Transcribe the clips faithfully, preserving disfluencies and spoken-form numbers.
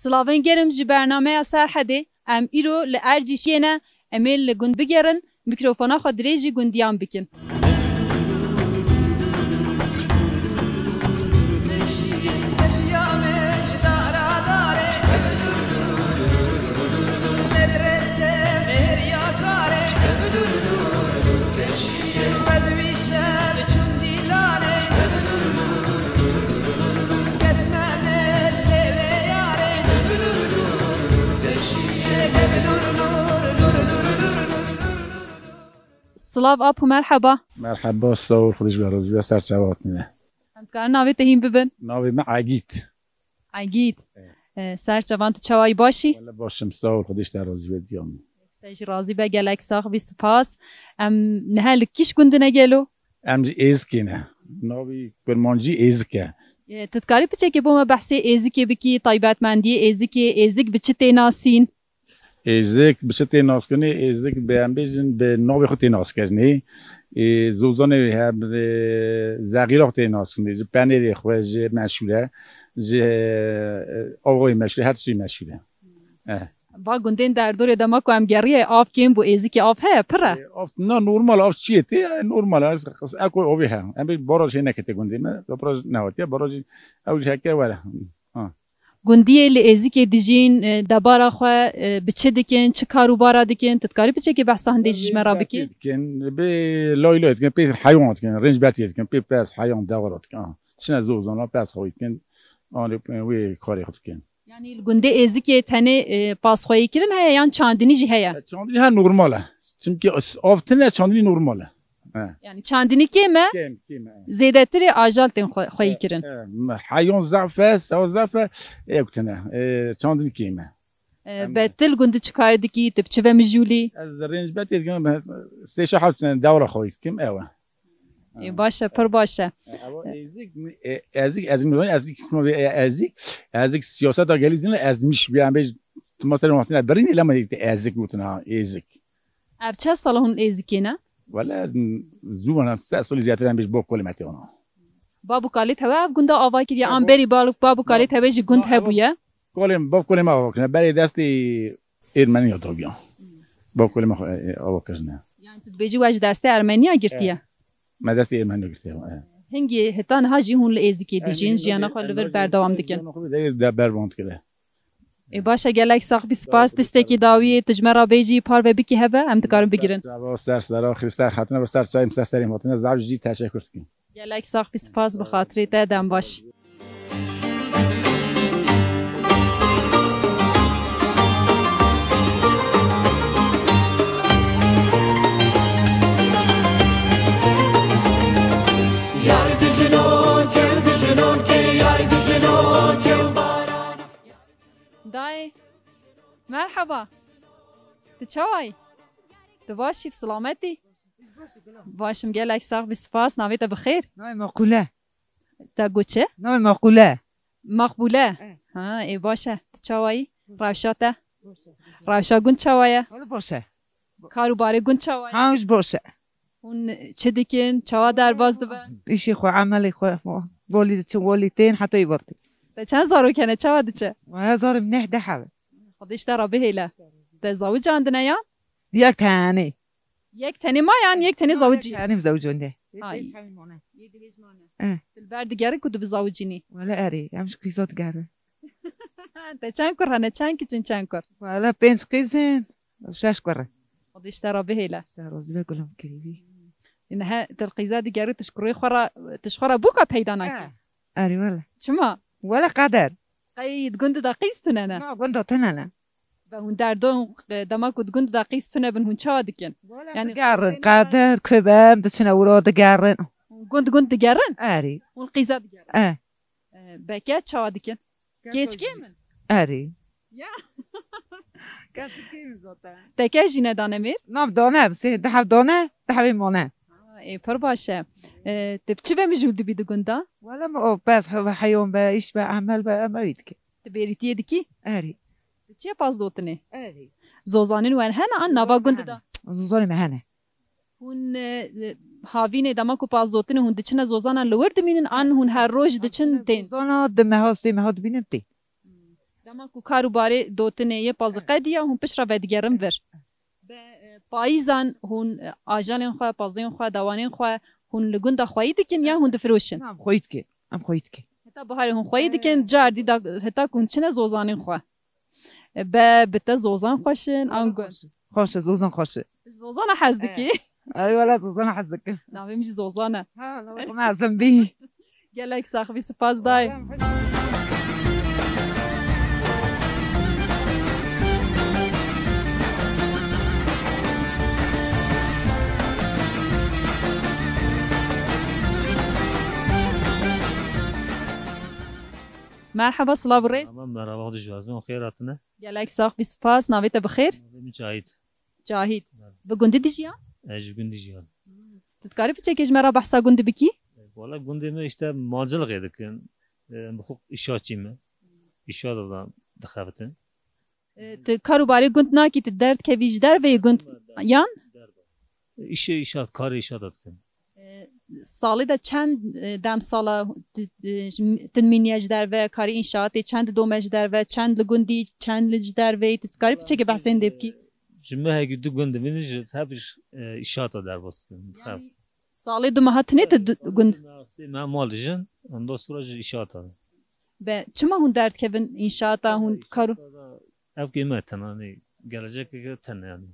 Silavên germ ji bernameya Serhedê. Em îro li Ercîşiyê ne, em ê li gund bigerin, mîkrofona xwe dirêjî gundiyan bikin. Silav Apo, merheba. Merheba, sağ ol, Xwedê ji we razî be, ser çava hatine. Em dikarin navê te hîn bibin? Navê me Egîd. Egîd. Evet. E, ser çavan tu çawayî başî? Wele başim, sağ ol, Xwedê ji te razî be diyan. Te jî razî be, gelek sax bî, spas. Em niha li kîş gundine gelo? Em ji Êzikê ne. Navê kurmancî Êzik e. E, tu dikarî piçekê bo me behsê Êzikê bikî, taybetmendiyê Êzikê, Êzik bi çi tê nasîn? Êzik bi çi tê naskirinê? Êzik bi, em bêjin, bi navê xwe tê naskirinê. Ê, Zozanê hem, e, Zexîra xwe tê naskirinê. Ji penêrê xwe, ji meşhûr e. Ji, e, avayê meşhûr e. Her tiştî meşhûr e. Eh. Va gundên derdorê dema ku em geriye av kêm bû, Êzikê av heye, pir e? E, av, na normal, av çi ye tê? E, normal e. Eko avê he. Em bê baraj hê nekete gundê me. Baraj nehatiye. Barajî ew jî heke were. Ha. Gundiyê li Êzikê dijîn, e, debara xwe, e, bi çi dikin, çi kar û bara dikin? Tu dikarî piçekê behsa hindê jî ji me re bikî? Dikin, bi lay lay dikin, pê heywan dikin, rênc bertiyê dikin, pê pez, heywan, dewara dikin. Aha. Çine zozana, pez xwe dikin, anê wê karê xwe dikin. Yanî li gundê Êzikê tenê, e, pasxweyîkirin heye yan çandinî jî heye? E, çandinî her normal e. Çimkî av tune, çandinî normal e. He. Yani çandinî kêm e, Kêm, kêm e. Zêdetirê ajal tên xwe-, xweyî kirin. E, e, me-, heyon zaf e, sewa zaf e, ew tine, e, çandinî kêm e. E, Em- Betil gund çi karî dikî, tu bi çi ve mijûlî? Ez rênc betê dikim, sê şeş heft sene dewra xweyî dikim, ew e. Ê, baş e, pir baş e. E, ew Êzik, e, Êzik, Êzik, Êzik, Êzik, Êzik, Êzik, siyaseta gelî zîne ezmiş, yani, bej, tu mesela, birînê lema Êzik gotin ha, Êzik. Ev çend sala hûn Êzikê ne? Wele, zû wana, sed salî zêdetir em bêj bo kolê me tê wana. Bab û kalê tewe ev gunda ava kiriye, Ya, an bo- berî bal-, bab û kalê Ya, tewe jî gund ya, hebûye? Kolê, bab kolê me ava kirine, berê destê Ermeniya dagiya. Bab kolê me xwe, e, e, ava kirine. Yani tu dibêjî we ji destê Ermeniya girtiye? E. Me destê Ermeniya girtiye, e. Hingî heta niha jî hûn li Êzikê dijîn, jiyana xwe li vir berdewam dikin? Jiyana xwe de, de berdewam dikine. Ê, baş e, gelek sax bî, spas. Tiştekî dawiyê tu ji me re bêjî, parve bikî hebe, em dikarin bigirin. Ser çava, ser sera, xir ser hatine ve ser çayê me, ser serê me hatine, zaf jî teşekkür dikim. Gelek sax bî, spas, bi xatirê te, dem baş. Yar dijino kew, dijino ke, yar dijino kew baran. Dayê, merheba. Tu çawa yî? Tu baş î, bi silametî? Baş im, gelek sax bî, spas. Navê te bi xêr? Navê me Qule. Te got çi? Navê me Qule. Maqbule? Eh. Ha, ê, baş e. Tu çawa yî? Rewşa te? Rewşa gund çawa ye? Wele baş e. Kar û barê gund çawa ye? Ha, ji baş e. Hûn çi dikin? Çawa derbas dibin? Îşê xwe, emelê xwe, volî diçin, volî tên, heta wê wextê. Te çend zarok hene? Çawa diçe? Waya zarê min neh deh hebe. Xwedê ji te re bihêle. Te zawicandine ya? Yek tenê. Yek tenê ma yan yek tenê zawicî? Yek tenê zawicandine. Ay. Yê dihêj mane. Eh. Tu li ber digerî ku tu bizawicînî? Wele erê, em ji qîza digerin. Te çend kur hene? Çend kiçin, çend kur? Wele pênc qîz in. Şeş kurre. Xwedê ji te re bihêle. Ji te razî be gulam kirîvî. Niha tu li qîza digerî, tu ji kurê xwe re, tu ji xwe re bûka peyda nakî? Eh, erê wele. Çima? Wele qeder. Qey di gund de qîz tune ne? Na, gunda tune ne. Ve hûn derdon, e, dema ku di gund de qîz tune bin, hûn çawa dikin? Wele yani digerin, qeder, kubem, diçine wira digerin. Hûn gund gund digerin? Erê. Hûn qîza digerin? Eh. E, beke çawa dikin? Kêçkê min? Erê. Ya. Kêçkê min zaten. Teke jî nedane mêr? Nam dane, bi sê, dehf dane, dehfê mane. Ha, ê, pir baş e. E, tu bi çi ve mijûl dibî di gunda? Wele me o pez, he-, heyon be, îş be, emel be, em ewî dike. Tu bêrîtiyê dikî? Erê. Tu çiye paz dotinê? Erê. Zozanin wen hene an nava gund de? Zozanin me hene. Hûn, e, e, havînê dema ku paz dotinê hûn diçine zozanan li wir dimînin an hûn her roj diçin tên? Zozana di meha, sê meha dibînin tê. Hmm. Dema ku kar û barê dotinê yê pazî qediya, hûn pişt re vedigerin vir. Be, e, payîzan hûn, e, ajalên xwe, paziyên xwe, dawanên xwe hûn li gunda xweyî dikin yan hûn difiroşin? Na, em xweyî dikin. Em xweyî dikin. Heta biharê hûn xweyî dikin, car dî da, heta ku hûn çine zozanên xwe. E, be, bi te zozan xweş in, an gund? Xweş e, zozan xweş e. Zozana hez dikî? Ey wele zozana hez dikim. Navê min jî Zozan e. Ha, navê xwe me Ezem bî. Gelek sax bî, spas dayê. Merhaba, silav û rêz. Merhaba, merhaba, xwe dijî, ez xêr hatine. Gelek sax bî, spas. Navê te bi xêr? Navê min Cahit. Cahit. Evet. Bi gundî dijiya? Ez ji gundî jiyan. Tu dikarî piçekê ji me re behsa gundî bikî? Wala gundê me işte mancilixê dikin. Em bi xwe îşatçî me. Îşata da dixebitin. E, tu kar û barê gund nakî, tu derdikevî ji derveyê gund yan? Derve. Îşê îşat, karê îşata dikin. E, salê de çend, e, dem sala tu, e, tu dimîniye ji derve, karê înşaatê çend didome ji derve, çend li gundî, çend li ji derveyî, tu dikarî piçekê behsên dê bikî? Ji mehekî du gund dimînin, ji hep ji, e, îşata derbas dikin. Yanî salê du meha tinê tu du gund? Sê meha mal dijin, ondan sonra ji îşata. Be, çima hûn derdikevin înşaata, hûn kar û... Ev kê me tenanî, gelecekeke tene yanî.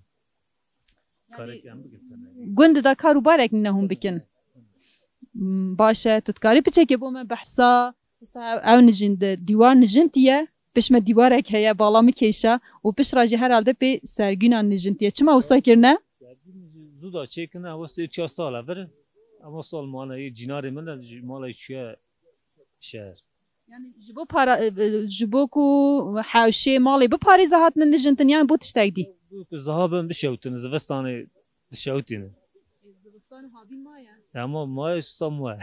Yanî, karek em bikin tene. Gund de kar û barek nîne hûn bikin. Hmm, baş e, tu dikarî piçekê bo me behsa, wisa ew nijîn de, dîwar nijintiye, pişt me dîwarek heye, bala min kêşa û pişt re jî herhalde pê sergînan nijintiye. Çima wisa kirine? Sergîn jî zû da çêkirine, ew sê çar sal e vir. Ema sal mane yê cînarê min e, ji mala yê çûye şehr. Yani ji bo para, e, e, ji bo ku hewşê malê biparêze hatine nijintin yan bo tiştek dî? Bo ku zihabin bişewtin, zivistanê dişewtîne. E, zivistan havîn maye. Ama maye ji sam maye.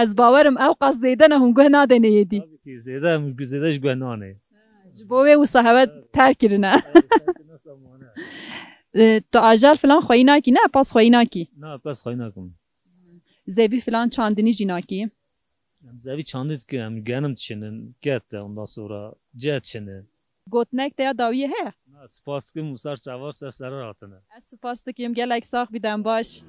Ez bawerim ew qas zêde ne hûn guh nadene yê dî. Tabii ki zêde em zêde ji guh nane. Ha, ji bo wê wisa hewe terk kirine. Evet, terk kirine sam mane. E, tu ajal filan xweyî nakî ne, pas xweyî nakî? Na, pas xweyî nakim. Zevî filan çandinî jî nakî? Em zevî çandî dikin, em genim dişinin, get de, ondan sonra ceh dişinin. Gotinek te ya dawiyê heye? Na, spas dikim, û ser çavar ser sere hatine. Ez spas dikim, gelek sax bî, dem baş.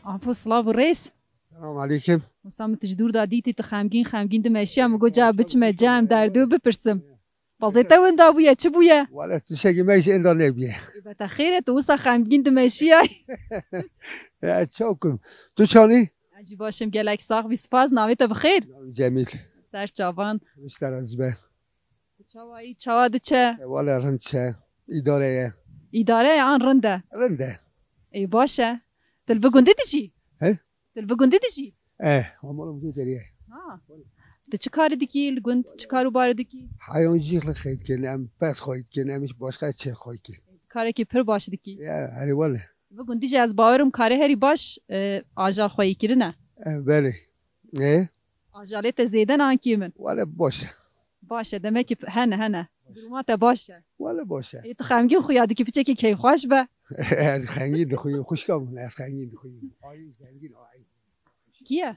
Apo, silav û rêz. Selam aleyküm. Wisa min tu ji dûr de dîtî, tu xemgîn xemgîn dimeşiya, min got, ca biçime cem derdê û bipirsim. Pazê te winda bûye, çi bûye? Wele tiştekî me jî ênda nebûye. Ê, be te xêr e, tu wisa xemgîn dimeşiya. Ya, çaw kim? Tu çanî? Ez jî baş im, gelek sax bî, spas. Navê te bi xêr? Navê Cemîl. Ser çavan. Rişta razî be. Tu çawa yî, çawa diçe? E, wele rind çe. Îdare ye. Îdare ye an rind e? Rind e. Ê, baş e. Tu li vî gundî dijî? He? Tu li vî gundî dijî? Eh, ama oğlum bu derya. Ha. Tu çi karî dikî li gund, çi kar û barî dikî? Heyancî xwe xeyt kirin, em pez xweyt kirin, em hiç başka çi xweyt kirin. Karekî pir baş dikî. Ya, herî wele. Vî gundî jî ez bawerim karê herî baş, e, ajal xweyî kirin e. E, belê. E? Ajalê te zêde ne an kêm in? Wele baş e. Baş e, demek ki hene, hene. Duruma te baş e. Wele baş e. Ê, tu xemgîn xuya dikî, piçekî keyfxweş be. Ez xemgîn dixuyim, xwişka min, ez xemgîn dixuyim. Ayî zengîn, ayî. Kî ye?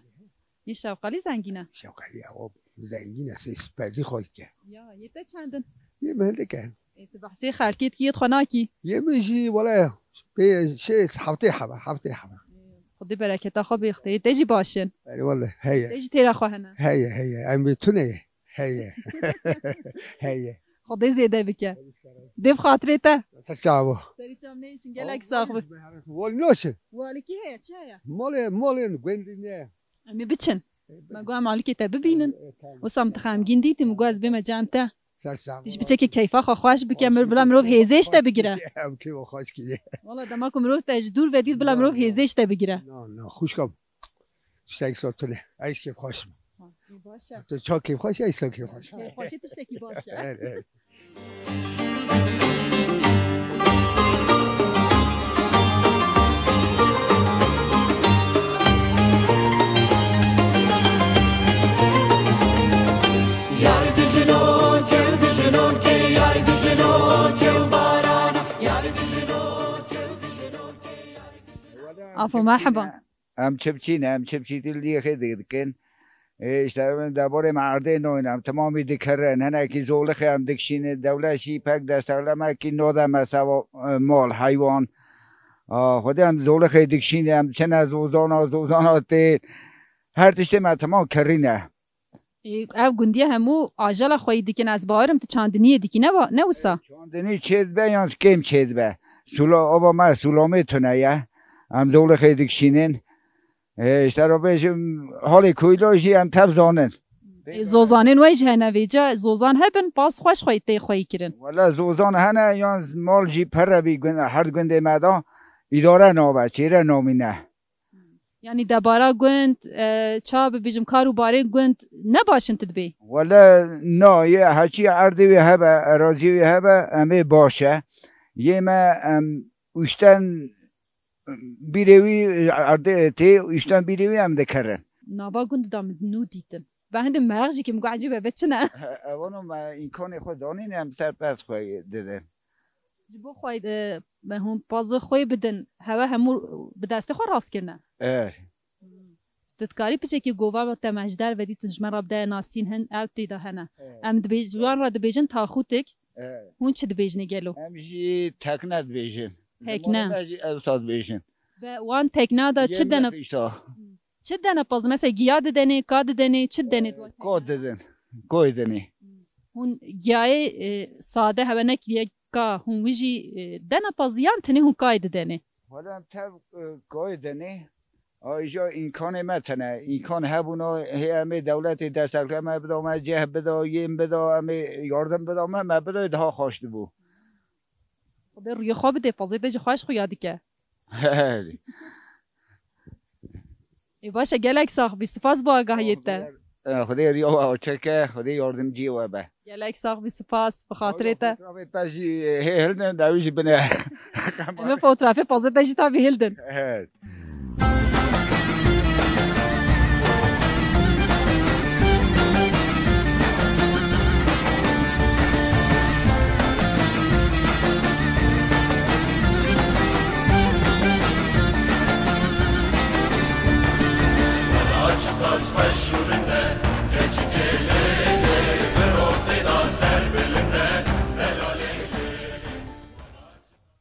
Yê Şewqelî zengîn e? Şewqelî ya, o zengîn e, sê sperdî xwe dike. Ya, yê te çend in? Yê min hindik e. Ê, tu behsê xelkê dikî, yê xwe nakî? Yê min jî, wele, pê şê heftê hebe, heftê hebe. Ê, Xwedê bereketa xwe bêxte, yê te jî baş in. Erê wele, heye. Te jî têra xwe hene. Heye, heye, em bê tune ye. Heye. Heye. Xwedê zêde bike. Dê bi xatirê te. Ser çava. Serî çam neyşin, gelek sax bi. Wal noşe. Walikî heye, çi heye? Malê, malên gundî ne. Em ê biçin. Me got em alîkê te bibînin. E, e, tamam. Wisa min tu xemgîn dîtî, min got ez bême cem te. Ser sağ ol. Ji biçekî keyfa xwe xweş bike, mir-, bila mirov hêzê ji te bigire. Em keyfa xweş kiriye. Wala dema ku mirov te ji dûr ve dît, bila mirov hêzê ji te bigire. Na, na, xwişka. Tiştek sotune. Eş keyf xweş. Ha, baş e. Tu çok keyf xweş, eş keyf xweş. Keyf xweşî tiştekî baş e. Evet, evet. Yar dijilo kew, dijilo ke, yar dijilo kew barana, yar dijilo kew, dijilo ke, yar dijilo. Afo, merhaba. Em çi biçîne, em çi biçî liyê xê dikin. E, işte em deborê me erdê noyne, em temamî dikirin. Hinekî zolixê em dikişînin. Dewlet jî pek destekleme kî node me seba, e, mal, heywan. A, Xwedê em zolixê dikişînin, em diçine zozana, zozana tê. Her tiştê me temam kirîne. Ê, ev gundiye hemû ajala xweyî dikin, ez bawerim tu çandiniyê dikî, ne wa-, ne wisa? Çandinî çêdibe yan kêm çêdibe. Sula-, ava me Sulamê tune ye. Em zolixê dikişînin. Ê, işte ra bêjim, halê koyla jî em tev zanin. Ê, zozanên we jî hene vêca, zozan hebin, paz xweş xweyî tê xweyî kirin. Wele zozan hene, yan z-, mal jî pere bî gund-, her gundê me da îdare nabe, çêre namîne. Yanî debara gund, e, ça bibêjim, kar û barê gund ne baş in tu dibê? Wele na, yê heçî erdê wê hebe, erazî wê hebe, em ê baş e. Yê me, em, uşten bîrê wî, erdê tê, uşten bîrê wî em dikirin. Nava gund da min nû dîtin. Ve hindê meraq jî kim got ecêb eve çi ne? Evano me îmkanê xwe danîne, em ser pez xwe didin. Ji bo xwe, e, me hûn pazê xwe bidin, hewe hemû bi destê xwe rast kirine? Er. Tu dikarî piçekî gova te me ji derve dîtin ji me re bide nasîn hin, ew tê de hene. Er. Em dibêj-, ji wan re dibêjin taxûtik. Er. Hûn çi dibêjinê gelo? Em jî tekne dibêjin. Tekne. Zimanê me jî ewsa dibêjin. Ve wan tekna de çi dene? Yê me fişta. Çi dene paz? Mesela giya didenê, ka didenê, çi didenê? Ee, ko didin, koy dinê. Hûn giyayê, e, sade hewe nekiriye ka, hûn wî jî, e, dene paz yan tenê hûn kayê didenê? Wala em tev, e, koy dinê. Ay, îja îmkanê me tene. Îmkan hebûna, hê em ê dewletê destekleme bida me, ceh bida, yên bida, em ê yardim bida me, me bida daha xweş dibû. Xwedê rûyê xwe bidê, pazê te jî xweş xuya dike. Ê, baş e, gelek sax bî. Spas bo agahiyê te. Xwedê, e, Xwedê riya we açik e, Xwedê yardimciyê we be. Gelek sax bî, spas. Bi xatirê te. Fotoğrafê pez jî, e, hê hildin, dawî jî bine. Em ê fotoğrafê pazê te jî tabî hildin. Evet.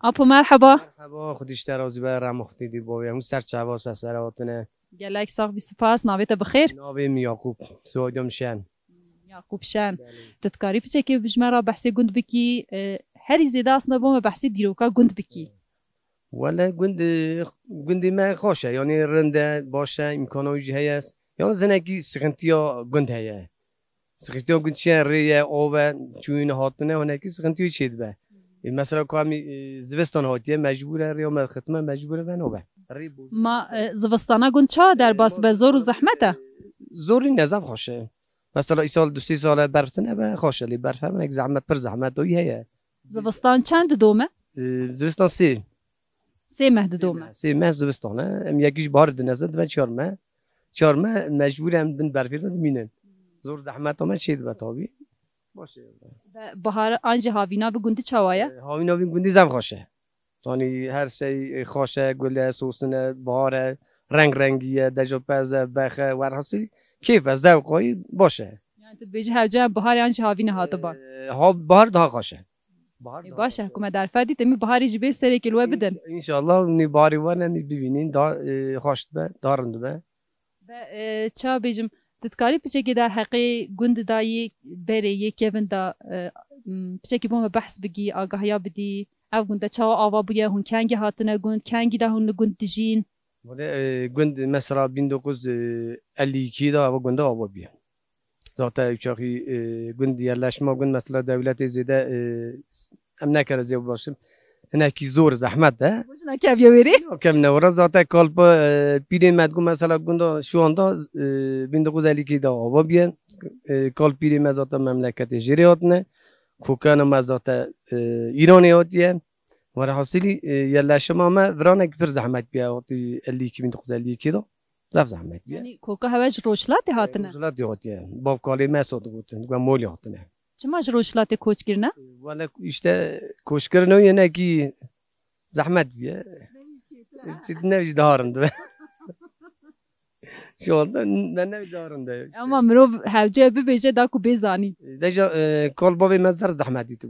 Apo, merhaba. Merhaba, Xwedî ji te razî be, rehma Xwedî dî bavê hemû ser çava ser sere hatine. Gelek sax bî, spas. Navê te bi xêr? Navê min Yaqûb, soyadê min Şen. Yaqûb Şen. Belê. Tu dikarî piçekê ji me re behsê gund bikî? E, herî zêde aslında bo me behsê dîroka gund bikî. Wele gund, gundê me xweş e, yanî rind e, baş e, îmkana wî jî heye. Yalnız hinekî sıkıntıya gund heye. Sıkıntıya gund çi ye? Rê ye, av e, çûyîne hatine, hinekî sıkıntıya çê dibe. E, mesela ku em, e, zivistan hatiye, mecbûr e, rêya me xitme, mecbûr e, ve nabe. Rê bo- Ma, e, zivistana gund çawa derbas be, zor û zehmet e? Zor nîne, zaf xweş e. Mesela îsal du sê sal e berf tune be, xweş e, lê berf hebin, zehmet, pir zehmet o heye. Zivistan çend didome? E, zivistan sê. Sê meh didome. Sê meh, sê meh zivistan e. Em yekî ji baharê dinezin, dibe çar meh. Çar meh mecbûr em bin berfê de dimînin. Zor zehmeta me çê dibe tabî. Baş e. Be-, bahar an jî havîna bi gundî çawa ye? E, havîna bi gundî zaf xweş e. Yanî her şey, e, xweş e, gul e, sosin e, bahar e, reng rengî ye, dejo pez e, bex e, werhasî keyf e, zewq e, baş e. Yani tu dibêjî hewce em biharê an jî havînê hatiba? E, ha, bahar daha xweş e. Bahar E, daha baş e, xweş e. Hikûmet derfet dît, em ê biharê jî bê serê kê li we bidin. Înş-, înşallah, nî biharê we ne, nî bibînin, daha, e, xweş dibe, daha rind dibe. Be, e, ça bêjim, tu dikarî piçekê derheqê gund de yê berê, yê kevin de, e, m, piçekî bo me behs bikî, agahiya bidî, ev gund de çawa ava bûye, hûn kengî hatine gund, kengî de hûn li gund dijîn? Wele, e, gund mesela bin dokuz yüz elli iki de ava gund ava bûye. Zaten uçaxî, e, gund, yerleşma gund, mesela dewletê zêde, e, s-, em nekere zê başim. Hinekî zor, zehmet e. Boşuna keviye wêrê. Kevne were zaten kalpa, e, pîrê me digo mesela gunda şu anda, e, bin dokuz yüz elli iki de ava biye. E, kal pîrê me zaten memleketê jêrê hatine. Kokana me zaten, e, Îranê hatiye. Were hasilî, e, yerleşima me viranek pir zehmet biye hatî elli iki, bin dokuz yüz elli iki de. Zaf zehmet biye. Yanî koka hewe ji Rojhilatê hatine? Rojhilatê hatiye. Bavkalê me so digotin, digo molî hatine. Çima ji Rojhilatê koç kirine? Wele işte koçkirin o yenekî zehmet biye. Çit ne jî darin dibe. Şu anda ben ne darin de. Ama mirov hevce bibêje da ku bê zanîn. Deja, e, kol bavê me zer zehmetî tu.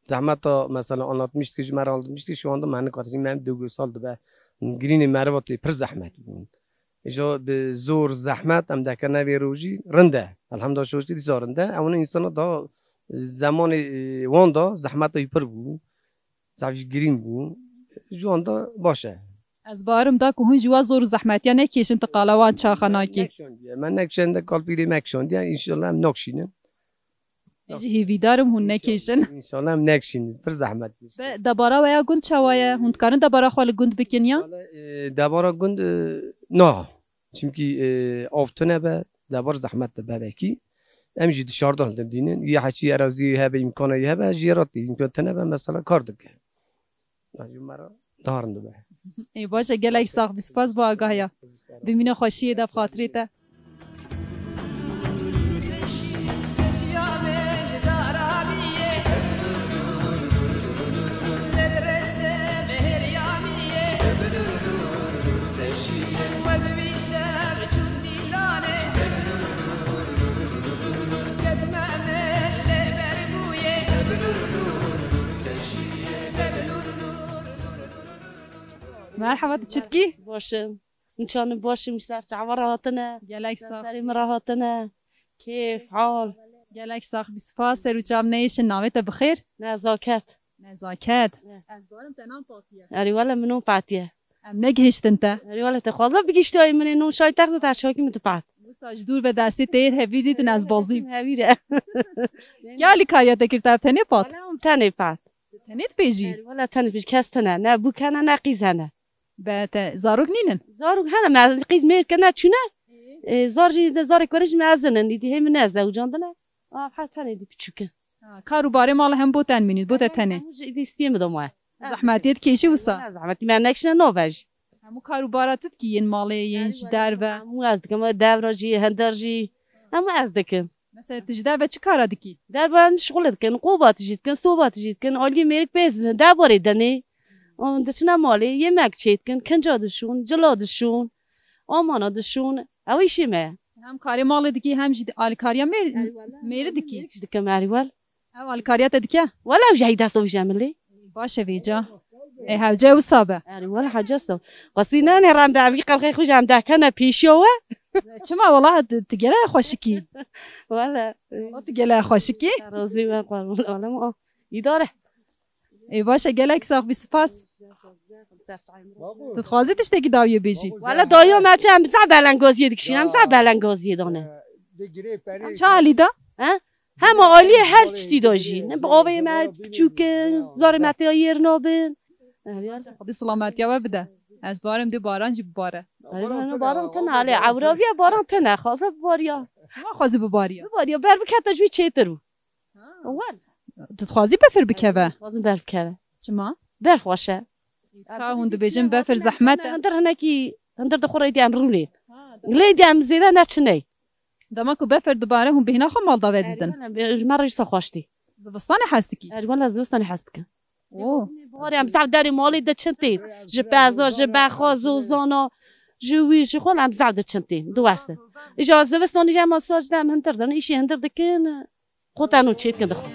Zehmeta mesela anlatmıştı ki, ji me re anlatmıştı, şu anda me nikarî, me hem duygusal dibe. Girînê meriva tê pir zehmet bûn. Îja bi zor zehmet em dekene vê rojî rind e. Elhamdülillah şoştî dîsa rind e. Ew ne însana da zemanê, e, wan da zehmeta wî pir bû. Zaf jî girîn bû. Ji wan da baş e. Ez barim da ku hûn ji wa zor û zehmetiya nekêşin, tu qala wan çaxa nakî. Nekşandiye. Me nekşende kalpîrê me kişandiye. Înşallah em nakşînin. Ez jî hêvîdar im hûn nekêşin. Înşallah em nekşînin. Pir zehmet. Be, debara we ya gund çawa ye? Hûn dikarin debara xwe li gund bikin ya? Wala, e, debara gund, e, na. Çimkî, e, av tune be, debar zehmet dibe belkî. Em jî dişardan dibînin. Yê heçî erazî hebe, îmkana yê hebe, jê re tê. Îmkan tune be, mesela kar dike. Ji me re darin dibe. Ê, baş e, gelek sax bî. Spas bo agahiya. Bimîne xweşiyê de bi xatirê te. Merhaba, tu çitkî? Baş im. Min çanin baş im, ji ser çava re hatine. Gelek sax. Serê min re hatine. Kêf, hal. Gelek sax bî, spas. Ser û çav neyêşin, navê te bi xêr? Nezaket. Nezaket. Ne. Ez barim te nan patiye. Erê wele min non patiye. Em negihiştin te. Erê wele te xwaza bigihiştayî min ê non şay texsa te çakî min tu pat. Wisa ji dûr ve destê te yê hevîr dîtin ez bazîm. Hevîr e. Kê alîkariya te kir te tenê pat? Wele em tenê pat. Tenê dipêjî? Erê wele tenê dipêjî, kes tune. Ne bûk hene, ne qîz hene. Be te zarok nînin? Zarok hene, me qîz mêr ke neçûne. Ê, zar jî de zarê kurê jî mezin in, dî hê min nezewicandine. Av her tenê dî piçûk in. Ha, kar û barê mala hem bo te mînî, bo te tenê. Hemû jî dî stiyê min de maye. Zehmetiyê dikêşî wisa? Ne zehmetî me nekişine nove jî. Hemû kar û bara tu dikî, yên malê, yên ji derve? Hemû ez dikim, devra jî, hinder jî. Hemû ez dikim. Mesela tu ji derve çi kara dikî? Derve em şixulê dikin, qoba tijî dikin, soba tijî dikin, aliyê mêrik pê zin, derbarê denê. An diçine malê, yemek çê dikin, kinca dişûn, cila dişûn, amana dişûn. Ew îşê me ye. Hem karê malê dikî, hem jî alîkariya mêr-, Erê wele, mêrî dikî. Mêrik jî dikim, erê wel. Ew alîkariya te dike? Wele ew jî hey dest o jî em lê. Baş e vêca. Ê hewce wisa be. Erê wele hewce wisa. Qasî ne ne rende evî qelxê xwe jî em dekene pêşiya we. Çima wala tu, tu gelek xweşikî. Wele. Wala tu gelek xweşikî. Razî me qurban. Wele ma. Îdare. Ê baş e, gelek sax bî, spas. Tu dixwazî tiştekî dawiyê bêjî? Wele dawiya me çi, em zaf belengaziyê dikişîn, em zaf belengaziyê dane. Çi alî da? He? Hema aliyê her tiştî da jî. Ne bi avê me piçûk in, zarê me têya yêr nabin. Xwedî silametiya we bide. Ez barim dê baran jî bibare. Baran tene, alê ewraviye baran tene, xwaze bibariya. Çima xwazî bibariya? Bibariya, ber bikete ji wî çêtir bû. Ha. Wel. Tu dixwazî befir bikeve? Dixwazim berf bikeve. Çima? Berf xweş e. Ka hûn dibêjin befir zehmet e. Hindir hinekî, hindir di xwe re dî em rûnê. Ha, dema- Lê dî em zêde neçiney. Dema ku befir dibare hûn bêhna xwe malda vedidin. Erê, wele, ji me re jî xweş tê. Zivistanê hez dikî? Erê, wele zivistanê hez dikim. Oo. Biharê em zaf derê malê diçin tên. Ji peza, ji bexa, zozana, ji wî, ji xwe em zaf diçin tên. Diwestin. Îja zivistanê jî em sac de em hindir din, îşê hindir dikin. Xwe tenû çêdikin dixwe.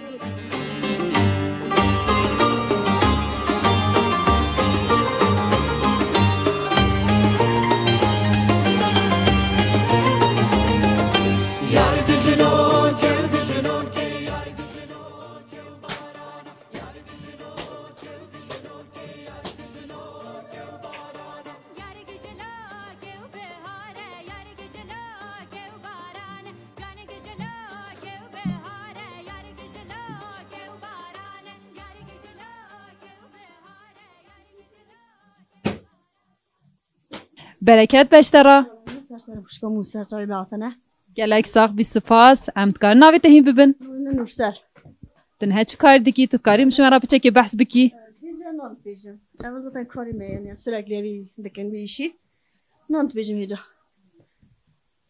Bereket be ji te re. Ser ser xwişka min ser çavê datine. Gelek sax bî, spas. Em dikarin navê te hîn bibin? Min Nûrsel. Tu niha çi kar dikî? Tu dikarî min ji me re piçekê behs bikî? Ez hêja nan dibêjim. Ev zaten karê me ye, yani sürekli evî dikin vî îşî. Nan dibêjim hêja.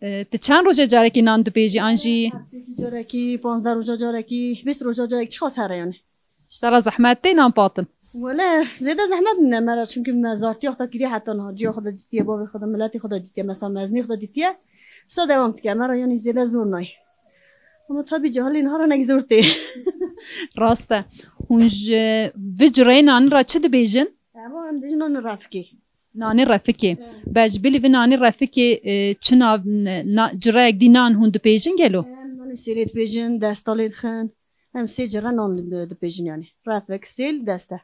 E, tu çend roja carekî nan dibêjî an jî? Hefteyekî carekî, panzdeh roja carekî, bîst roja carekî, çiqas here yani. Ji te re zehmet tê nan patin? Wele zêde zehmet nîne me re, çimkî me zartiya xwe kiriye heta niha, ciya xwe de dîtiye, bavê xwe de, miletê xwe de dîtiye, mesela mezinê xwe de dîtiye. Sa dewam dike, me re yanî zêde zor nayê. Ama tabî cehalê niha re nek zor tê. Rast e. Hûn ji vi cureyê nanî re çi dibêjin? Evo em dibêjin nanê refikê. Nanê refikê. Evet. Be ji bilî vî nanê refikê, e, çi nav, na, cureyek dî nan hûn dibêjin gelo? Em nanê sêlê dibêjin, desta lê dixin. Em sê cire nan di-, dibêjin yani. Refik, sêl, deste.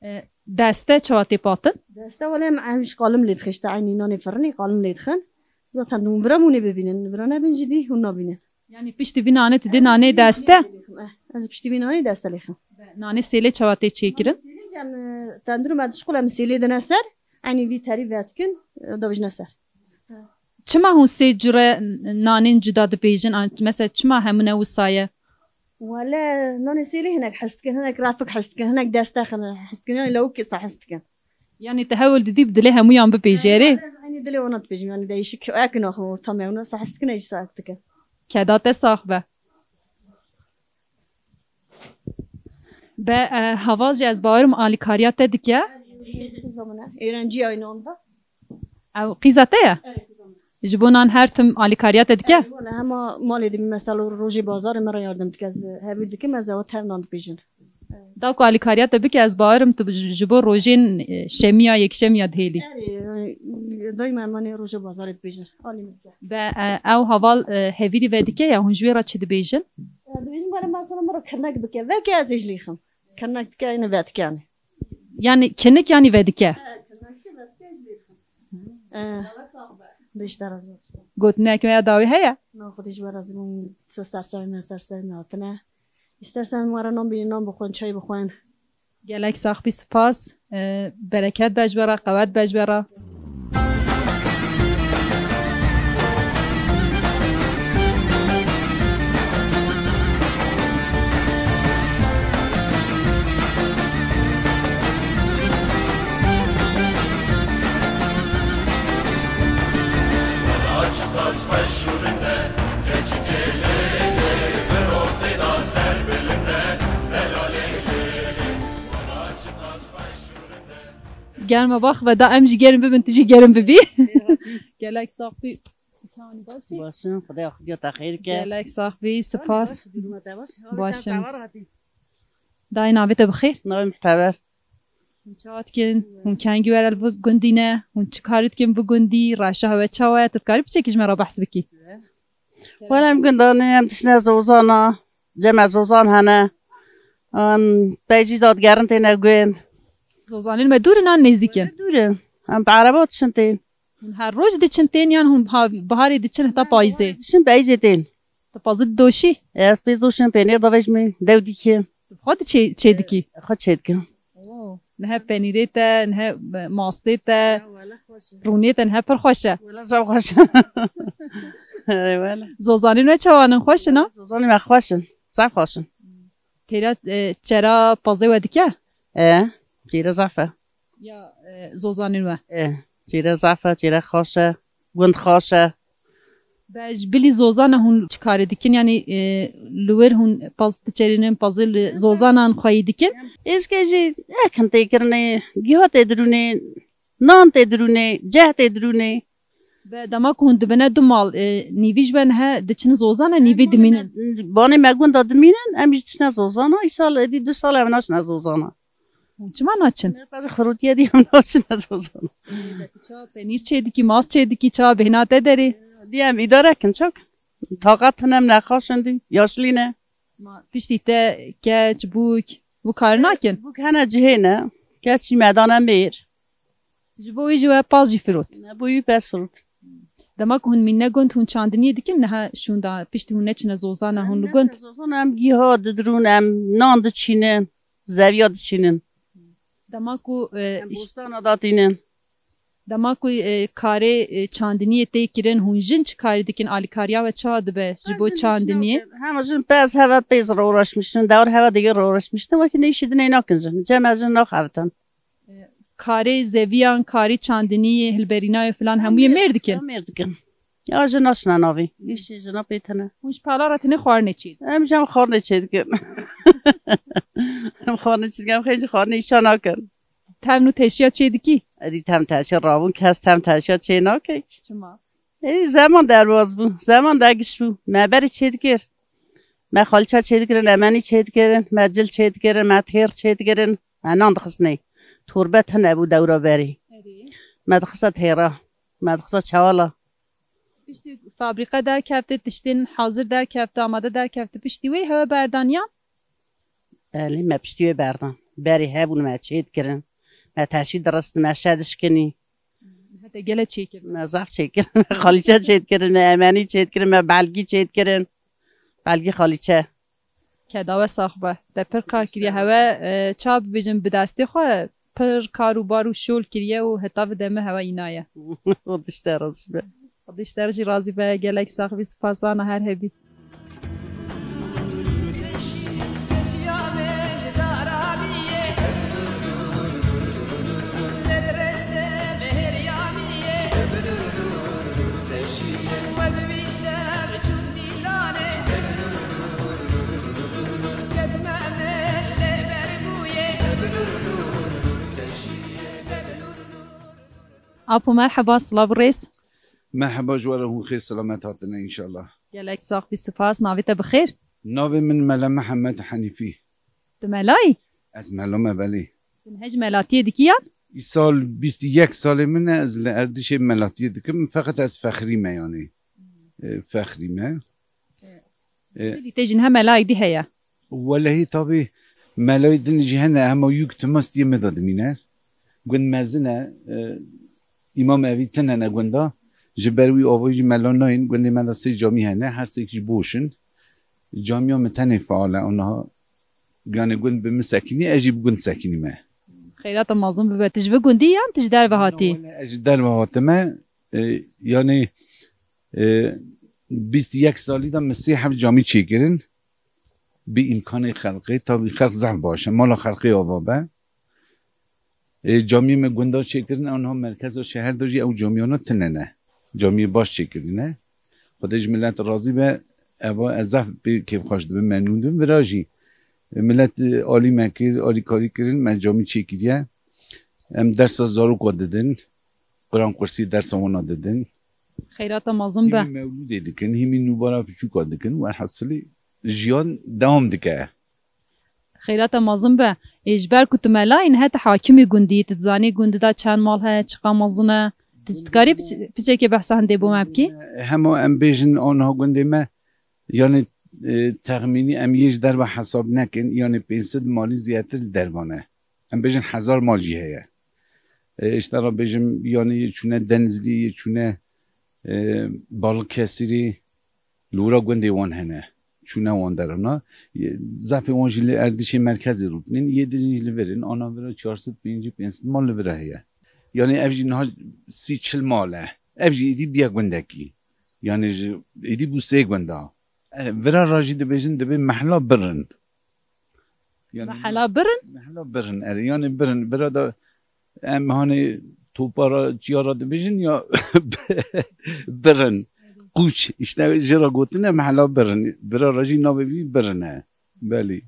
E, deste çawa tê patin? Deste wele em, em ji qalim lê dixin, işte eynî nanê firinê qalim lê dixin. Zaten hûn vira mûnê bibînin. Vira nebin jî dî hûn nabînin. Yani piştî vî nanê tu dê nanê deste? Eh, ez piştî vî nanê deste lêxim. Nanê sêlê çawa tê çêkirin? Sêlê jî em, e, tendirû me dişqul em sêlê dine ser, enî vî terî vetikin, e, davijne ser. Çima hûn sê cure nanên cuda dibêjin? An, mesela çima hemûne wisa ye? Wele nanê sêlê hinek hes dikin, hinek refik hes dikin, hinek deste hes dikin, yani lewik kisa hes dikin. Yani te hewl didî bi dilê hemûyan bibêjê rê? Eynî dilê wana dibêjim, yani değişik ek naxim ortamê, wana sahis dikine jî sahis dikin. Keda te sax be. Be, e, heval jî ez bawerim alîkariya te dike. Öğrenci aynı anda. Ew qîza te ye? Evet, qîza min. Ji bo nan her tim alîkariya te dike? Evet, wala hema malê dimî mesela rojê bazarê me re yardım dike. Ez hevîr dikim, ez ewa tev nan dibêjin. Da ku alîkariya te bike, ez bawerim tu ji, ji bo rojên, e, şemiya, yekşemiya dihêlî. Erê, daîma em anê roja bazarê dibêjin. Alî min dike. Be, e, ew heval, e, hevîrî vedike ya, hûn ji wê re çi dibêjin? E, dibêjin bana mesela min re kirnek bike. Veke ez ê ji lêxim. Kirnek dike, yine vedike yani. Yani kinik yani vedike? E, kirnek dike, vedike ez ji lêxim. E, Bêjte razî. Gotinek me ya dawî heye? Na xwe dê ji we razî bûm, ser çavê me ser serê me hatine. Îstersen we re nan bînin, nan bixwin, çay bixwin. Gelek sax bî, spas. E, bereket be ji we re, qewet be ji we re. Germa bax ve da em jî gerin bibin, tu jî gerin bibî. Gelek sax bî. Çawanî baş î? Baş im, Xwedê xudiya te xêr ke. Gelek sax bî, spas. Baş im. Dayê navê te bi xêr? Navê min Muhteber. Hûn çawa dikin? Hûn kengî were li vî gundî ne? Hûn çi karî dikin vî gundî? Reşa hewe çawa ye? Tu dikarî piçekî ji me re behs bikî? Wele em gundanê, em dişine zozana, cem me zozan hene. Em peycî dadigerin têne gund. Zozanên me dûr in an nêzîk in? Dûr in. Em bi ereba dişin tên. Hûn her roj diçin tên yan hûn biha-, biharê diçin heta payîzê? Diçin payîzê tên. Tu pazî didoşî? Ez pê didoşim, pênêr davêjimê, dew dîkî. Tu xwe diçê-, çê dikî? Xwe çê dikim. Oo, nihe penîrê te, nihe mastê te, rûnê te nihe pir xweş e. Wele zaf xweş e. Ey wele. Zozanên we çawan in, xweş in ha? Zozanên me xweş in, zaf xweş in. Têra, e, çera pazê we dike? E, çêre zaf e. Ya, e, zozanên we? E, çêre zaf e, çêre xweş e, gund xweş e. Be ji bilî zozana hûn çi karê dikin? Yanî, e, li wir hûn paz diçerînin, pazê li zozanan xweyî dikin? Êzke jî ekin tê kirinê, giha tê dirûnê, nan tê dirûnê, ceh tê dirûnê. Be dema ku hûn dibine du mal, e, nîvî ji we nihe diçin zozana, nîvî dimînin? Banê me gunda dimînin, em jî diçine zozana. Îsal êdî du sal em naçine zozana. Hûn çima naçin? Xirûtiye dî em naçine zozana. Çawa penîr çê dikî, mast çê dikî, çawa bêhna te derê? Dî em îdare kin çak. Taqet hene em nexaşin dî, yaşlî ne. Ma piştî te keç, bûk, bûk kar nakin? Bûk hene cihê ne, keç jî me dane mêr. Ji bo wî jî we paz jî firot? Ne, bo wî pez firot. Dema ku hûn mîne gund, hûn çandiniyê dikin niha şûnda, piştî hûn neçine zozana, hûn li gund? Zozana em giha didirûn, em nan diçînin, zeviya diçînin. Dema ku, e, em bostana datînin. Dema ku, e, karê, e, çandiniyê tê kirin, hûn jin çi karî dikin? Alîkariya we çawa dibe ji bo çandiniyê? Hema jin pez heve pêz re uğraşmıştım, dewr heve digir re uğraşmıştım. Wekî ne işi dinê nakin jin. Cem ez jin naxevitin. Karê zeviyan, karê çandiniyê, hilberînayê filan hemû yê mêr dikin? Ya mêr dikin. Ya jin naşine navê. Îşê jina pê tine. Hûn ji pala re tenê xwarinê çê dikin? Em jî em xwarinê çê dikin. Em xwarinê çê dikin. Em xêncî xwarinê îşa nakin. Tevn û teşiya çê dikî? Edî tevn teşiya rabûn, kes tevn teşiya çê nake. Çima? Ê, zeman derbaz bû, zeman de giş bû. Me berî çêdikir. Me xalça çêdikirin, emenî çêdikirin, me cil çêdikirin, me têr çêdikirin. Me nan dixistinê. Torbe tune bû dewra berî. Erê. Me dixisa têra, me dixisa çewala. Piştî fabrîqe derkefti, tiştên hazir derkefti, amade derkefti. Piştî wê hewe berdaniyan? Elî me piştî wê berdan. Berî hebûn me çêdikirin. Me teşî diristin, me şe dişkinî. Hete gele çêkirin. Me zaf çêkirin. Me xalîçe çêdikirin, me emenî çêdikirin, me belgî çêdikirin. Belgî xalîçe. Keda we sax be. Te pir kar kiriye. Hewe, e, ça bibêjin bi destê xwe pir kar û bar û şol kiriye û heta bi deme hewe înaye. Xwedî ji te razî be. Xwedî ji te jî razî be. Gelek sax bî, spas ana her hebî. Apo merheba, silav û rêz. Merheba, ji we re hûn xêr selamet hatine înşallah. Gelek sax bî, spas. Navê te bi xêr? Navê min Mela Mihemed Henîfî. Tu melayî? Ez mela me, belê. Tu niha jî melatiyê dikî yan? Îsal bîst û yek salê min e, ez li Erdîşê melatiyê dikim. Feqet ez fexrî me, yanî. E, fexrî me. E, e, Lî te jî niha melayî dî heye? Welehî tabî melayî din jî hene, hema yûk timastiyê me de dimîne. Gund mezin e, e, îmam evî tine ne gunda. Ji ber wî avayî jî mela nayên. Gundê me de sê camî hene, her sêk jî boş in. Camiya min tenê feal e, aniha, yanî gund bi min sekinî, ez jî bi gund sekinîme. Xeyrata mezin bibe. Tu ji vî gundî yan tu ji derve hatî? Wele, wele, ez ji derve hatime. E, yanî, e, bîst û yek salî de min sê heb camî çêkirin. Bi îmkanê xelqê, tabî xelq zehf baş e. Mala xelqê ava be. E, camiyê me gunda çêkirin, aniha merkeza şeher de jî ew camiyana tune ne. Camiyê baş çêkirine. Xwedê ji milet razî be, eva ez zehf pê kêfxweş dibim, memnûn dibim. Vira jî, e, milet, e, alî me kir, alîkarî kirin, me camî çêkiriye. Em dersa zaroka didin, Quran Qursî dersa wana didin. Xeyrata mezin be. Hîmî mewlûdê dikin, hîmî nûbara piçûka dikin, welhasilî jiyan dewam dike. Xeyrata mezin be. Ê, ji ber ku tu mela yî, niha tu hakimî gundî, tu dizanî gundî de çend mal heye, çiqa mezin e. Tu dikarî piç-, piçekê behsa hindê bo me bikî? Hema em bêjin, aniha gundê me, yanî, e, texmînî em yê ji derve hesab nekin, yanî pênc sed malî zêdetir li derve ne. Em bêjin hezar mal jî heye. E, ji te re bêjim, yanî yê çûne Denizlî, yê çûne, e, Balıkesirî, li wira gundê wan hene. Çûne wan derana. Zafê wan jî li Erdîşê merkezê rûtinin, yê din jî li vir in, ana vira çar sed pêncî pênc sed mal li vira heye. Yanî ev jî niha sî çil mal e. Ev jî êdî biye gundekî. Yanî ji êdî bû sê gunda. E, vira ra jî dibêjin, dibê mehla birin. Yanî mehela birin? Mehela birin, erê, yanî birin. Vira da em hanê topa ra, çiya ra dibêjin ya birin. Qûç, işte jê ra gotine mehela birin. Vira ra jî navê wî birin e. Belê.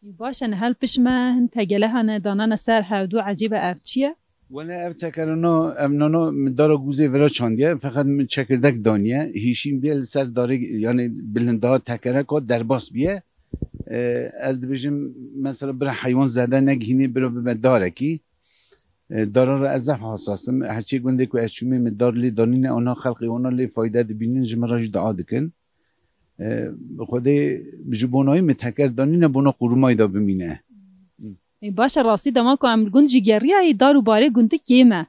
Baş e, niha li pişt me hin tegele hene, danane ser hevdû, ecêbe ev çi ye? Wele ev tekerana, ev nana min dara gûzê vira çandiye, feqet min çekirdek daniye. Hîşîn bê li ser darê, yanî bilinda tekereka derbas biye. E, ez dibêjim, mesela bira heywan zede negihînê, bira bibe darekî. E, dara re ez zehf hassas im. Heçê gundê ku ez çûmê min dar lê danîne, ana xelqê wana lê fayde dibînin, ji min re jî dua dikin. E, Xwedê ji bona wî min teker danîne, bona qurmayî de bimîne. Ê, baş e, rastî dema ku em li gund jî geriyayî, dar û barê gundî kêm e.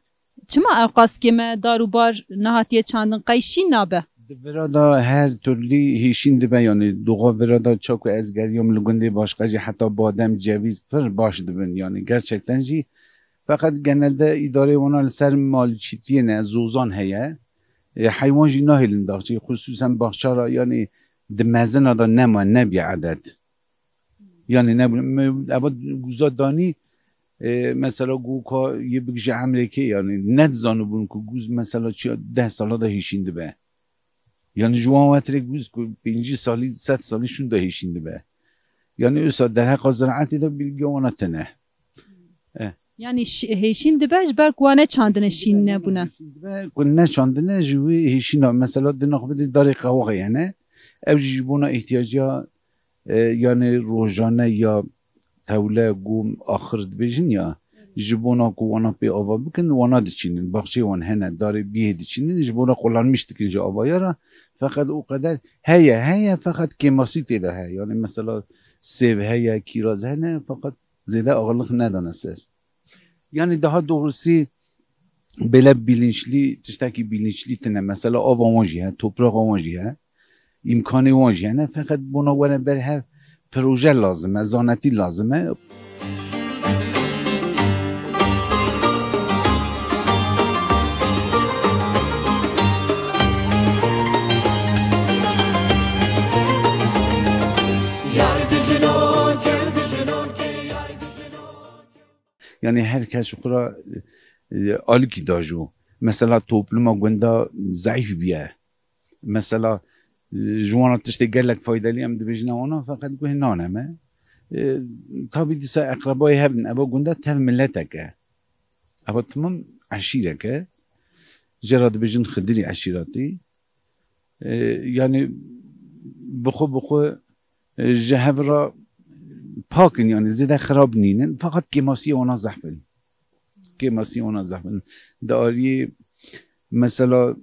Çima ewqas kêm e, dar û bar nehatiye çandin, qey şîn nabe? Di vira de her türlü hêşîn dibe, yanî doğa vira de ça ku ez geriyam li gundê başqa jî heta badem, cevîz pir baş dibin. Yanî gerçekten jî Feqet genelde îdareyê wana li ser malçîtiyê ne, zozan heye. E, heywan jî nahêlin daxçê, xusûsen baxçara, yanî di mezina de nema, nebiye edet. Yanî ne, me, eva guza danî, e, mesela, ku ka yê bigije emrê kê, yanî nedizanibûn ku guz mesela çi deh sala de hêşîn dibe. Yanî ji wan wetirê guz ku pêncî salî, sed salî şûn de hêşîn dibe. Yanî wisa derheqa ziraetê de bilgiya wana tune. Eh. Yanî şi-, hêşîn dibe ji ber ku wan neçandine şîn nebûne. Hêşîn dibe ku neçandine ji wê hêşîna, mesela, di nexwe de darê qewaxê hene. Ew jî ji bona îhtiyaciya, e, yanî rojane ya tewle, gom, axir dibêjin ya, ji bona ku wana pê ava bikin, wana diçînin. Baxçeyê wan hene, darê bîhê diçînin, ji bona xulanmiş dikin ji avaya re. Feqet o qeder heye, heye, feqet kêmasî tê de heye. Yanî mesela sêv heye, kîraz hene, feqet zêde axirlik nedane ser. Yanî daha doğrusu bêle bilinçli, tiştekî bilinçli tine. Mesela ava wan jî he, topraxa wan jî he, îmkanê wan jî hene. Feqet bona were ber hev proje lazim e, zanetî lazim e. Yanî her kes ji xwe re, e, alîkî da ji wan. Mesela topluma gunda zeîf bûye. Mesela, e, ji wan re tiştê gelek faydelî em dibêjine wana, feqet guhê nane me. E, tabî dîsa eqrebayê hev in, eva gunda tev miletek e. Eva timam eşîrek e. Jê re dibêjin Xidirî eşîretî. E, yanî bi xwe, bi xwe, e, ji hev re pak in, yanî zêde xirab nînin. Feqet kêmasiyê wana zehf in. Kêmasiyê wana zehf in. Di aliyê mesela,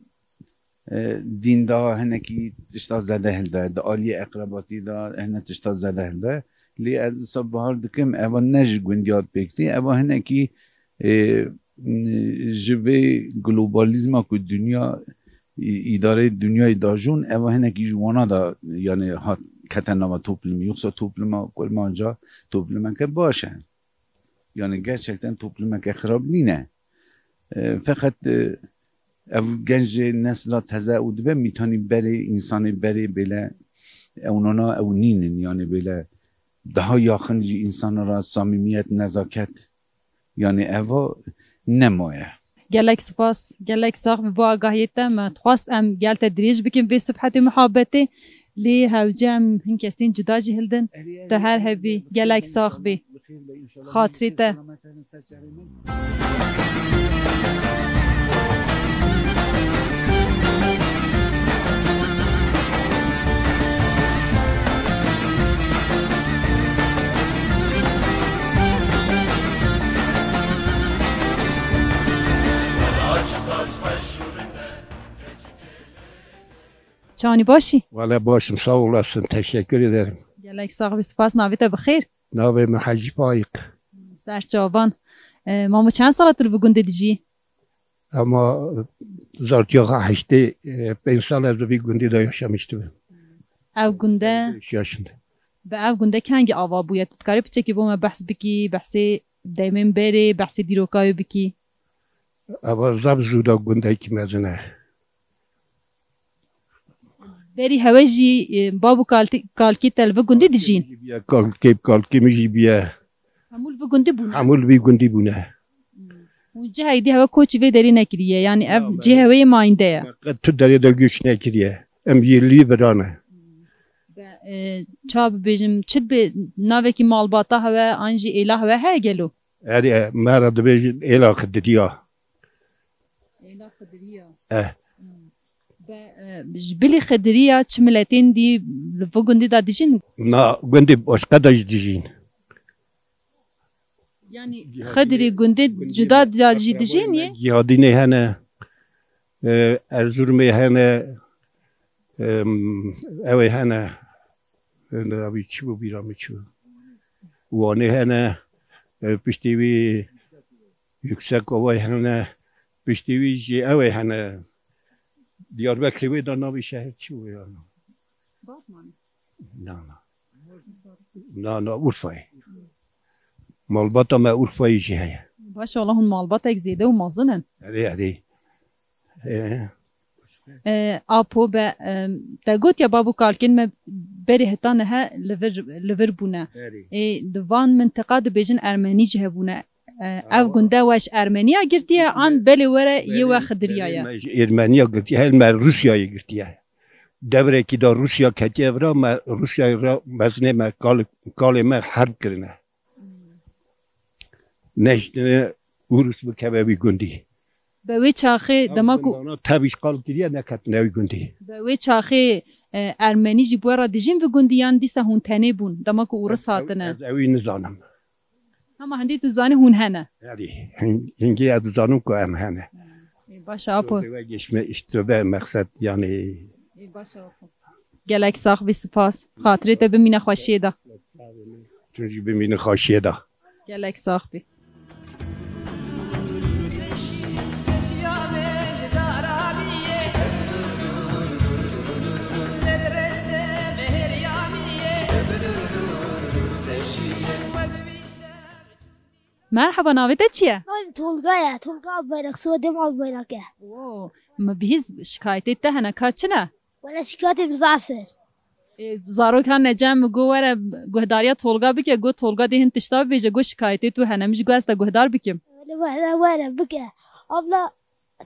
e, dîn de hinekî tişta zêde hilde, di aliyê eqrebatî de hine tişta zêde hilde. Lê ez dîsa bahar dikim, eva ne ji gundiya pêk tê, eva hinekî, e, ji vê globalizma ku dinya, î-, îdareyê dinyayê dajûn, eva hinekî ji wana da, yanî hat kete nava toplumê. Yoksa topluma kurmanca toplumeke baş e. Yanî gerçekten toplumeke xirab nîne. E, feqet, e, ev gencê nesla teze û dibe mîtanî berê, însanê berê bêle ewnana ew nînin, yanî bêle daha yaxin ji însana re samîmiyet, nezaket, yanî eva nemaye. Gelek spas, gelek sax bi bo agahiyê te. Me dixwast em gel te dirêj bikin vê sibhetê muhabetê, lê hewce em hin kesên cuda jî hildin. Tu her hebî, gelek sax bî. Xatirê te. Çawanî, baş î? Wele baş im, sağ olasın, teşekkür ederim. Gelek sax bî, spas, navê te bi xêr? Navê min Hecî Faîq. Ser çavan. E, mamo, çend sala tu li vî gundê dijî? Ama zartiyaxa heştê, e, pênc sal ez li vî gundê de yaşamıştım. Ev gunde, Yaşında. Bi ev gunde kengî ava bûye? Tu dikarî piçekî bo me behs bikî, behsê demên berê, behsê dîroka wê bikî? Eva zaf zû da gundekî mezin e. Berî hewe jî, e, bab û kaltî-, kalkî te li vî gundî dijîn? Jî bûye, kalkê, kalkê min jî bûye. Hemû li vî gundî bûne? Hemû li vî gundî bûne. Hûn cihekî dî hewe koçî vê derê nekiriye, yanî ev cihê hewe yê mayînde ye? Qet tu derê de göç nekiriye. Em yê lî virane. Be, e, ça bibêjim, çi dibe navekî malbata hewe an jî êla hewe heye gelo? Erê, me re dibêjin êla Xidiriya. Êla Xidiriya. Eh. Hmm. Be, e, ji bilî Xidiriya çi miletên dî li vî gundî de dijîn? Na, gundê başqa de jî dijîn. Yanî Xidiri gundê cuda de jî dijîn yê? Cihadînê hene, e, Erzurumê hene, em, ew ê hene, e, navî çi bû, bîra min çi bû? Wanê hene, e, piştî wî Yüksekovayê hene, piştî wî jî ew ê hene. Diyarbekirê wê de navê şehir çi bû ya? Batman. Na, na. Na, na, Urfayê. Malbata me Urfayê jî heye. Baş e, wala hûn malbatek zêde û mezin in. Erê, erê. Ee, E, Apo be, e, te gotiye bab û kalkên me berê heta niha li vir, li vir bûne. Erê. Ê, di van mintiqa dibêjin Ermenî jî hebûne. E, ev Awa. Gunde we ji Ermeniya girtiye, an Gunde belê were yê we Berê, xidiriya berê ye? Me ji Ermeniya girtiye, hel me Rûsyayê girtiye. Devrekî de Rûsya ketiye vira, me Rûsyayê re mezinê me, kal-, kalê me herb kirine. Neştine Urus bikeve wî gundî. Be wê çaxê Ew dema ku gundana tev îşxal kiriye, neketine wî gundî. Be wê çaxê, e, Ermenî jî bi we re dijîn vî gundî yan dîsa hûn tenê bûn dema ku Urus Ez ew, hatine? Ez ewî nizanim. Hema hindî tu zanî hûn hene. Erê, hin-, hingê ez dizanim ku em hene. Ê, baş e, Apo. Tövbe geçme, tövbe meqsed, yani. Ê, baş e, Apo. Gelek sax bî, spas. Xatirê te bimîne xweşiyê de. Tu jî bimîne xweşiyê de. Gelek sax bî. Merhaba, navê te çi ye? Navê min Tolga ye. Tolga Albayrak, soyadê min Albayrak e. Oo, min bihîst şikayetê te hene, ka çi ne? Wele şikayetê min zaf ir. Ê, zarok hene cem min got were guhdariya Tolga bike, got Tolga dê hin tişta bibêje, got şikayetê tu hene, min jî got ez te guhdar bikim. Wele were, were, bike. Abla,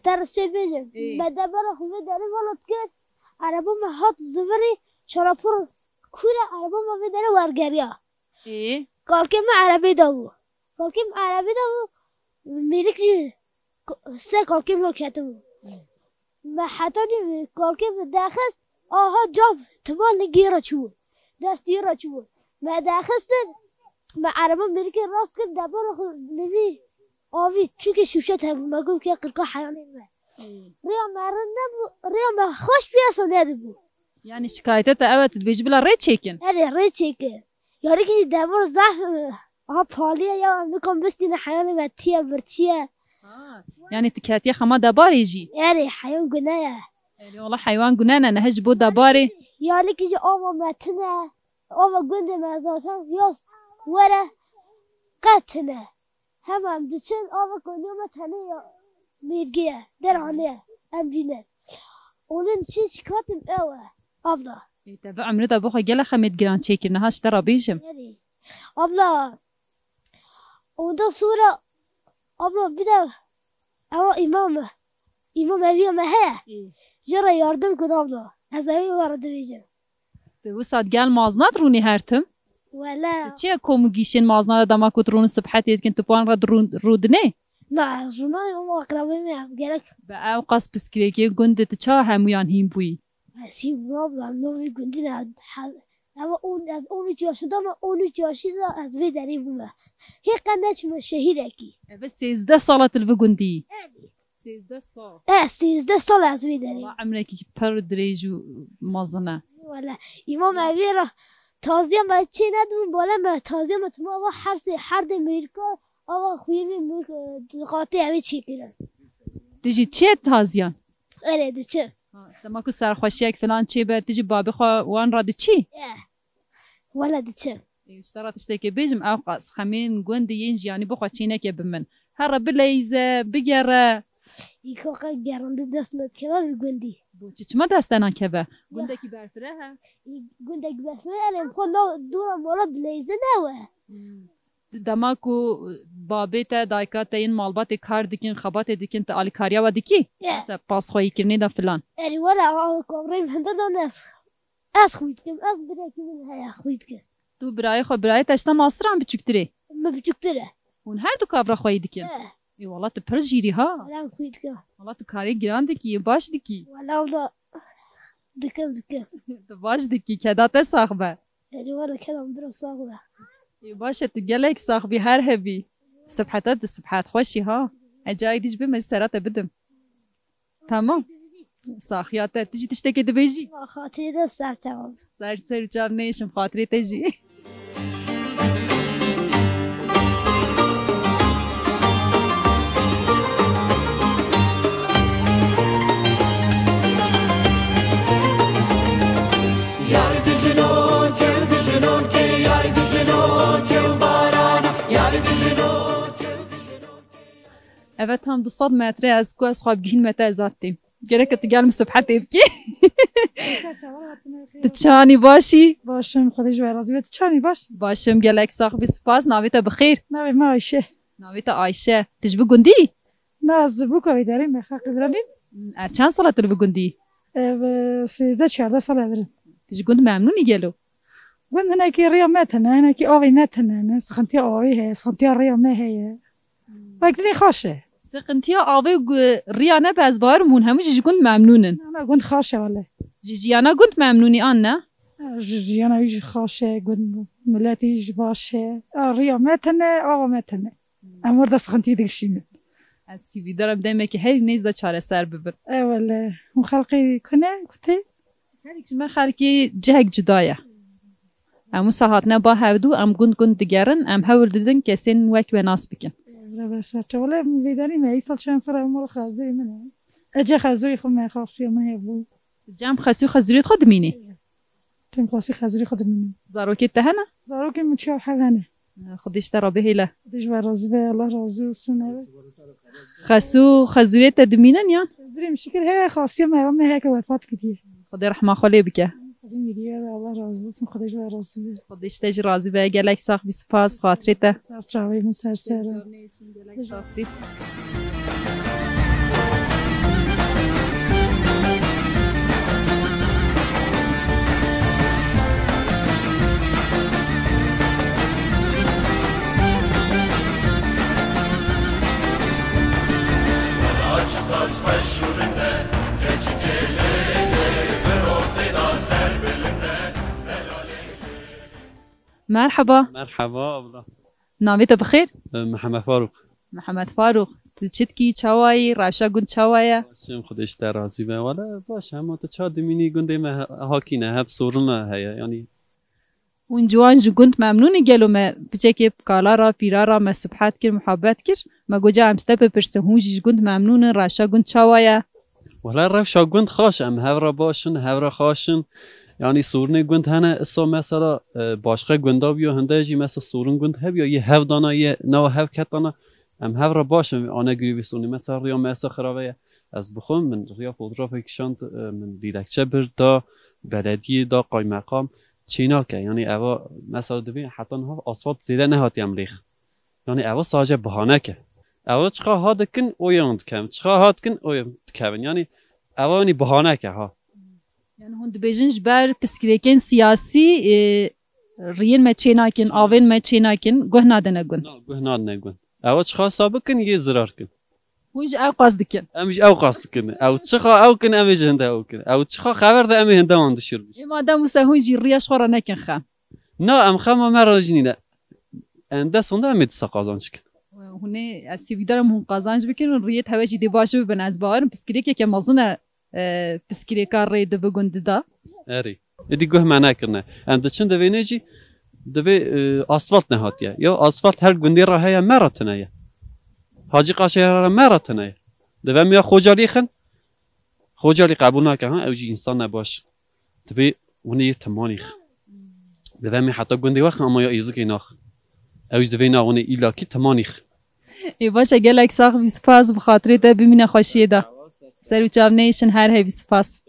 te re şey bêjim. Ê. Me debara xwe vê derê velat kir. Araba me hat zivirî, şarapor kure, araba me vê derê wergeriya. Ê? Kalkê me erebê de bû. Kalkê me erebê de bû. Mêrik jî ko-, ser kalkê min ketibû. Me hetanî kalkê min daxist, aha cam timan li gêra çû. Dest gêra çû. Me daxistin, me ereba mêrikê rast kir, debara xwe nivî avî. Çunke şûşet hebû, me got ke qirka heyanê me. Rêya me rind nebû, rêya me xweş piyasa nedibû. Yani şikayete te ew e, tu dibêjî bila rê çêkin? Erê, rê çêkin. Yarî kî jî devar zaf, e, ha paliye ya, em nikan bistîne heyanê me tiye, birçiye. Ha, yani tu ketiye xema debarê jî? Erê, heyan gune ye. Erê, wala heywan gune ne, nehe ji bo debarê. Yarî kî jî ava me tine, ava gundê me zaten yaz were qet tine. Hema em diçin, ava gundê me tenê ya mêrgê ye, derane ye, em dînin. Onun için şikayetim ew e, abla. Ê, te bi emrê de bixwe gelek xemêt giran çêkir, niha ji te re bêjim. Erê. Abla, ondan sonra, abla, bir de ewa imam, imam eviya me heye. Ê. Ji re yardım kun abla. Ez evî we re dibêjim. Tu wisa digel mazna dirûnî her tim? Wele. Tu çi ye kom û gîşên mazna de dema ku dirûnin sibhetê dikin, tu wan re dirûn-, rûdinê? Na, ez rûnayê, em akrabê me em gerek. Be ew qas piskirêkê gundê tu ça hemûyan hîn bûyî? Ez hîn bûm abla, em novî gundî ne. He-, ew on, ez on üç yaşında me, on üç yaşında ez vê derê bûme. Hê qe neçime şehîrekî. Eve sêzdeh sala tu li vî gundî yî? Erê. Sêzdeh sal. E, sêzdeh sal ez vê derê. Wala emrekî pir dirêj û mezin e. Wala, îmam evê re taziya me çê nedibû, bale me taziya me tuma va her sê, her dê mêrika, ava xuyê vê mêrika, e, qatê evê çêkirin. Tu jî çi ye taziyan? Erê, diçi. Ha, dema ku serxweşiyek filan çêbe, tu jî babê xwe wan re diçî? E. Wele diçim. Ê, ji te re tiştekê bêjim, ew qas xemên gundê yên jiyanî bixwe çêneke bi min. Here bileyze, bigere. Î koka gerandî dest me dikeve bi gundî. Bo çi çima dest te nakeve? Ya. Gundekî berfireh e? Î gundekî berfireh e, em xwe na dora mala bileyze ne we. Hmm. Dema ku babê te, dayika te yên malbatê kar dikin, xebatê dikin, tu alîkariya we dikî? Ya. Mesela pasxweyîkirinê de filan. Erê wele, a, kavreyê min hinde da ne. Ez xwî dikim, ez birekî min heye xwî dikim. Tu birayê xwe, birayê te ji te mastir an biçûktir e? Min biçûktir e. Hûn her du kavra xweyî dikin? He. Ê, wala tu pir jîrî ha. Wala em xwî dikim. Wala tu karê giran dikî, baş dikî. Wala wala dikim, dikim. Tu baş dikî, keda te sax be. Erê wala keda min bira sax be. Ê, baş e, tu gelek sax bî, her hebî. Sibheta tu sibhet xweşî ha. E, carek dî ji bê me ji sera te bidim. Tamam. Saxiya te. Tu jî tiştekê dibêjî? Ma xatirê de ser çavan. Ser, ser û çav nêşim xatirê te jî. Yar dijino kew dijino ke, yar dijino kew barana, yar dijino kew dijino ke. Evet, tam du sed metre ez ku ez xwe bigihînime te ez hat têm. Gerek tu gel min subhetê bikî. Tu çanî başî? Başim, Xwedê ji we razî be. Tu çanî baş? Başim, gelek sax bî, spas. Navê te bi xêr? Navê me Ayşe. Navê te Ayşe. Tu ji bi gundî? Na, ez ji Bûkovê derê me, xeqî biranî. Er çend sala tu li bi gundî? Ev, e, sêzdeh çardeh sal evirin. Tu ji gund memnûnî gelo? Gund hinekî riya me tine, hinekî avê me tine, ne, sıxıntıya avê heye, sıxıntıya riya me heye. Wek dinê xaş e. Sıxıntıya avê gu-, riya ne, ez bawerim hûn hemû jî ji gund memnûn in. Ana gund xaş e wele. Ji jiyana gund memnûnî an ne? Ji jiyana wî jî xaş e, gund miletê wî jî baş e. A riya me tine, ava me tine. Em wir de sıxıntıyı dikişînin. Ez hîvîdar im demekî herî nêz de çareser bibin. E wele, hûn xelqê ku ne, ku tê? Her yek ji me xelkê cihek cuda ye. Em wisa hatine ba hevdû, em gund gund digerin, em hewl didin kesên wek we nas bikin. Rebe ser çawa, wele em vêderî me, îsal çend sal em wele xezûyê min e. Ece xezûyê xwe me, xasiya min hebû. Cem xesû xezûrê xwe dimînî? Tim xasî xezûrê xwe dimînim. Zarokê te hene? Zarokê min çiya hev hene. Xwedê ji te re bihêle. Xwedê ji we razî be, Allah razî olsun, evet. Xesû xezûrê te dimînin yan? Birêm şikir he, xasiya me, me heke wefat kiriye. Xwedê rehma xwe lê bike. Xwedê mîriye, Allah razî olsun, Xwedê ji we razî be. Xwedê ji te jî razî be, gelek sax bî, spas, xatirê te. Ser çavê min ser ser. Gelek sax bî. Merhaba. Merhaba abla. Navê te bi xêr? E, Mihemed Farûq. Mihemed Farûq, tu çi dikî, çawa yî, rewşa gund çawa ye? Başim, Xwedê ji te razî be. Wele baş, hema tu ça dimînî gundê me he-, hakî ne, hep sorina heye. Yanî Hûn ciwan ji gund memnûn in? Gelo me piçekê kala ra, pîra ra me subhet kir, muhabbet kir. Me got, ca em ji te bipirsin, hûn jî ji gund memnûn in, rewşa gund çawa ye? Wele rewşa gund xaş, em hev re baş in, hev re xaş in. Yanî sorunê gund hene, isa mesela, e, başqa gunda biyo, hinde jî mesela sorun gund hebiyo, yê hev dana, yê newa hev ketana. Em hev re baş in, ane girî vê sorunê. Mesela riya me esa xirabe ye. Ez bi xwe min riya fotografê kişand, e, min dîlekçe bir da belediyê, da qaymeqam. Çênake. Yanî eva mesela divê heta niha asfalt zêde nehatiye em lêx. Yanî eva sadece bahanek e. Eva çiqa ha dikin, o yan dikevin. Çiqa ha dikin, o yan dikevin. Yanî eva yanî bahanek e ha. Yani hûn dibêjin ji ber piskirêkên siyasî, e, riyên me çênakin, avên me çênakin, guh nadine gund. Na, guh nadine gund. Eva çiqa sa bikin, yê zirar kin. Hûn jî ew qas dikin. Em jî ew qas dikin. Ew çiqa ew kin, em ê ji hinde ew kin. Ew çiqa xeber de em ê hinde wan dişir. Ê madem wisa hûn jî riya ji xwe re nekin xem. Na, em xema me re jî nîne. Em dest hûn de em ê disa qazanc kin. Hûn ê, ez hêvîdar im hûn qazanc bikin û riyê hewe jî dê baş bibin. Ez bawerim piskirêkeke mezin e, e, piskirêka rê di bi gundî de. Erê. Êdî guh me nekirine. Em diçin divê nê jî divê, e, asfalt nehatiye. Ya asfalt her gundê re heye, me re tune ye. Hacî Qaşê re me re tune ye. Divê em ya Xocalî xin. Xocalî qebûl nake, ha, ew jî însan ne baş. Divê hûn ê yê Timanî xin. Divê em ê heta gundê we xin, ama ya Êzikê naxin. Ew jî divê na hûn ê îlakî Timanî xin. Ê baş e, gelek sax bî, spas, bi xatirê te bimîne xweşiyê de. Ser û çav neyişin, her hevî, spas.